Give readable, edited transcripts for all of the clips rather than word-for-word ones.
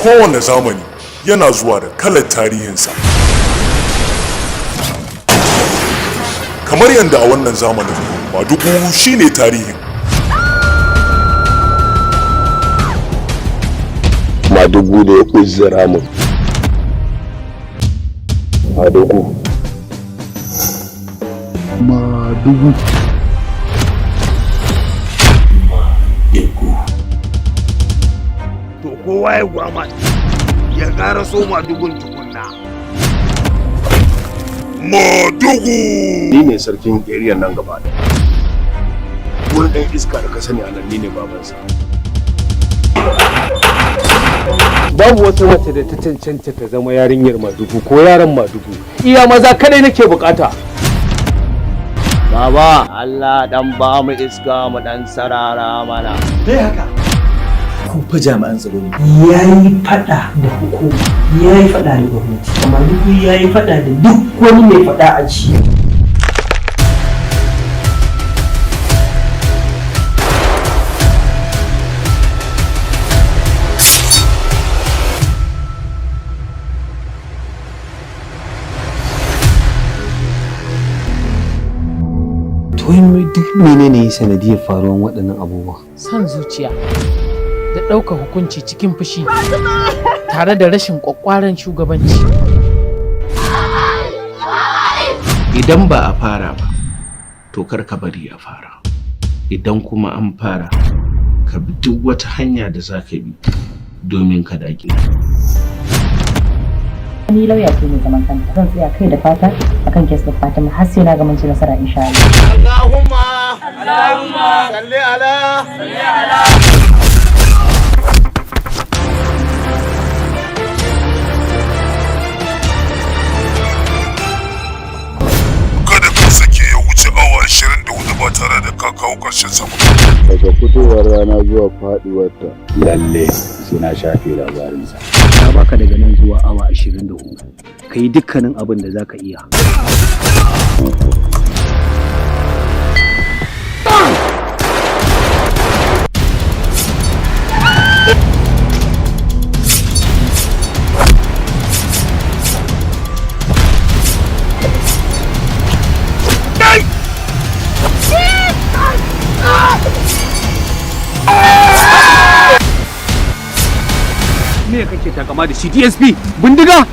Kowane zamani yana zuwa da kalar tarihinsa. Kamar yadda a wannan zamanin Madugu shine tarihin. Madugu da ya uzura mu. Madugu. Madugu. Madugu. To kowa ya gwama ya ƙara so Madugun tukunna. Madugu! Ni ne sarkin area nan gaba ɗaya. Wani ɗan iska da ka sani a nan ni ne babansa. Babu wata mace da ta cancanta ta zama yarinyar Madugu ko yaran Madugu. Iya maza kadai nake bukata. Baba, Allah dan ba mu iska mu dan sarara mana. Me haka? Ku fa jami'an tsaro ne. Ya yi fada da hukuma, ya yi fada da gwamnati, Madugu ya yi fada da duk wani mai fada a ci. To wai duk menene sanadiyar faruwan waɗannan abubuwa? Son zuciya da ɗaukar hukunci cikin fushi tare da rashin ƙwaƙƙwaran shugabanci. Idan ba a fara ba, to kar ka bari a fara. Idan kuma an fara, ka bi duk wata hanya da za ka bi domin ka daƙile. Ni lauya ce mai zaman kanta. Zan tsaya kai da fata akan case din Fatima har sai na ga mun ci nasara, insha Allah. Allahumma Allahumma salli ala salli ala. Kada ka sake ya wuce awa 24 ba tare da ka kawo ƙarshen sa ba. Daga fitowar rana zuwa faduwarta. Lalle sai na shafe labarinsa. Na baka daga nan zuwa awa 24. Ka yi dukkanin abin da zaka iya. Me kake takama da shi, DSP? Bindiga?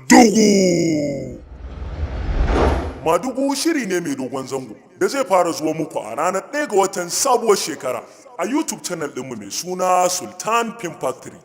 Madugu! Madugu shiri ne mai dogon zango da zai fara zuwa muku a ranar 1 ga watan sabuwar shekara a YouTube channel ɗinmu mai suna Sultan Film Factory.